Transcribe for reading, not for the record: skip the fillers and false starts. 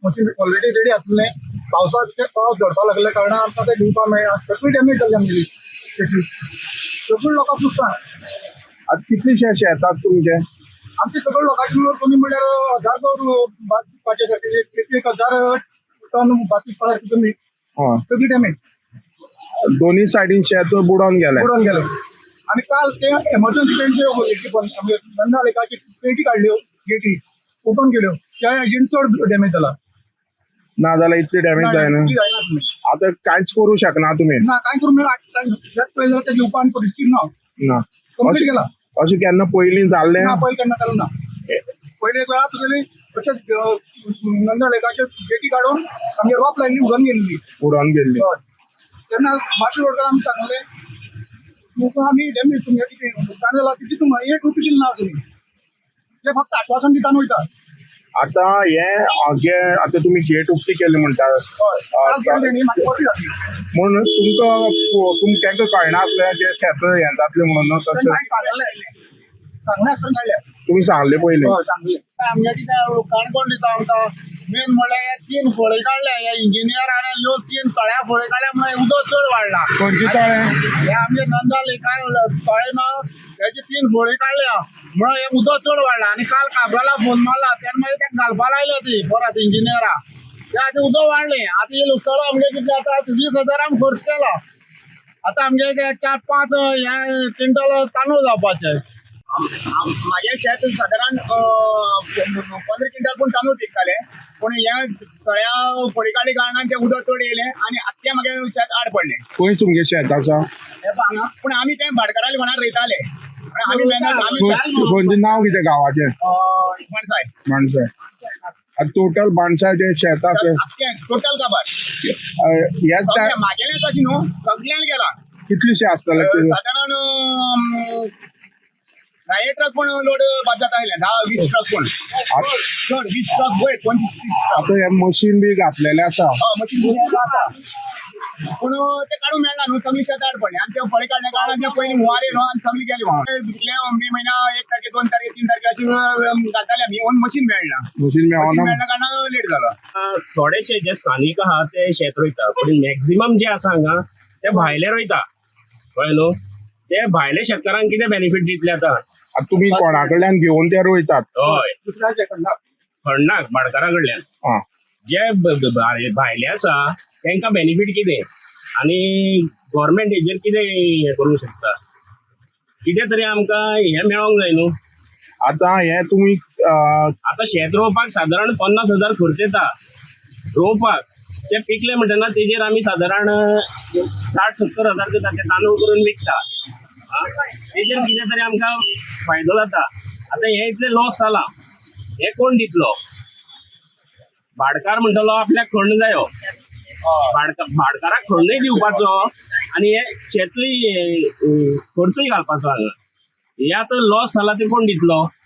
Machine already ready आसलें. पावसाक ते पावस झडपाक लागल्या कारणान आमकां ते दिवपाक मेळना. सगळी डॅमेज जाली आमगेली शेती. सगळी लोकांक लुकसाण. आतां कितलेशे शेत आसा तुमचें? आमचे सगळे लोकांचे मिळून कमी म्हणल्यार हजार भात पिकपाचे साठी एक 1000 टन भात पिकपा सारकी जमीन. हय. सगळी डॅमेज. दोन्ही सायडीन शेत बुडोन गेलें. बुडोन गेले. आनी काल ते एमर्जन्सी तेंचे आमगे नंदा लेकाची पेटी काडल्यो, गेटी ओपन केल्यो, त्या हेजेन चड डॅमेज जाला. ना जाल्यार इतली डॅमेज जायना. इतली जायनासली. आतां कांयच करूं शकना तुमी? ना, कांय करूंक मेळना. शेत पळय जाल्यार ते घेवपा आनी परिस्थिती ना. ना. कंप्लीट अशें केला. अशें केन्ना पयलीं जाल्लें? ना, पयलीं केन्ना जालें ना. पयले एक वेळा तुगेली तशेंच नंदा लेकाच्यो गेटी काडून आमगे रोप लायिल्ली, उडोवन गेल्ली. उडोन गेल्ली. हय. तेन्ना मातशें रोडकार आमी सांगलें, तुमकां आमी डॅमेज, तुमगे कितें लुकसाण जाला तितली तुमकां एक रुपया दिली ना तुमी. ते फक्त आश्वासन दिता आनी वयता. आतां हें जे आतां तुमी गेट उक्ती केली म्हणटा. हय, त्रास केले तेणी, मागीर परती जातली. म्हणून तुमकां तांकां कळना आसलें जे शेत हें जातलें म्हणून तशें? तेन्ना सांगलें, सांगलें आसतना काडल्या. तुमी सांगलें पयलीं? हय, सांगलें. आमगे कितें काणकोण दिता आमकां. मेन म्हणल्यार हे तीन फळी काडल्या ह्या इंजिनियरान. ह्यो तीन तळ्या फळी काडल्या म्हणून उदक चड वाडला. खंयचे तळें? हे आमगे नंदा लेकान तळें ना, तेजी तीन फळी काडल्या म्हणून हे उदक चड वाडला. आनी काल काब्राला फोन मारला तेन्ना मागीर ताका घालपा लायल्या ती परत इंजिनियरा. ते आतां उदक वाडलें. आतां हे लुकसाण आमगे कितलें आतां? 20,000 आमी खर्च केला. आतां आमगे 4-5 हे क्विंटल तांदूळ जावपाचे. म्हागे शेत सादारण 15 क्विंटल पूण तांदूळ पिकताले, पूण ह्या तळ्या फळी काडल्या कारणान तें उदक चड येयलें आनी आख्खें म्हागे शेत आड पडलें. खंय तुमगें शेत आसा? हें पळय हांगा. पूण आमी तें भाटकाराले कोणाक रोयताले. आमी मेहनत आमी खंयचें नांव कितें गांवाचें? माणसाय. माणसाय. आतां टोटल माणसाचें शेत आसा? आख्खें टोटल काबार. ह्याच सगळें म्हागेलेंच अशें न्हू, सगळ्यान केलां. कितलेशें आसतलें? सादारण 10 ट्रक पण लोड बाद जाता आयलें. 10-20 ट्रक पण चड, 20 ट्रक वयर, 25-30 ट्रक. आतां हें मशीन बी घातलेलें आसा. हय, मशीन आसा, पूण ते काडूंक मेळना न्हू. सगळी शेतां आड पडली आनी ते फळे काडल्या कारणान ते पयलीं हुंवार येयलो आनी सगळी गेली व्हांवन. इतले मे म्हयन्या 1 तारखे, 2 तारखे, 3 तारखे अशी घालताले आमी. ओन मशीन मेळना. मशीन मशीन मेळना. मेळना कारणान लेट जालो. थोडेशे जे स्थानीक आहा ते शेत रोयता, पूण मॅक्झिमम जे आसा हांगा ते भायले रोयता. कळ्ळें न्हू? ते भायले शेतकारांक कितें बेनिफीट दितले आतां? आतां तुमी कोणा कडल्यान घेवन ते रोयतात? हय. दुसऱ्याच्या कडल्यान. खणनाक भाटकारा कडल्यान. आं. जे भायले आसा तांकां बेनिफीट कितें आनी गोवोरमेंट हेजेर कितें हें करूंक शकता? कितें तरी आमकां हें मेळोंक जाय न्हू. आतां हें तुमी आतां शेत रोवपाक सादारण 50,000 खर्च येता रोवपाक. ते पिकले म्हणटना तेजेर आमी सादारण 60-70 हजार जाता. ते तांदूळ करून विकता. तेजेर कितें तरी आमकां फायदो जाता. आतां हें इतलें लॉस जालां, हें कोण दितलो? भाटकार म्हणटलो आपल्याक खण जायो. भाटकाराक खणूय दिवपाचो आनी हे शेतूय खर्चूय घालपाचो हांगा. हे आतां लॉस जाला ते कोण दितलो?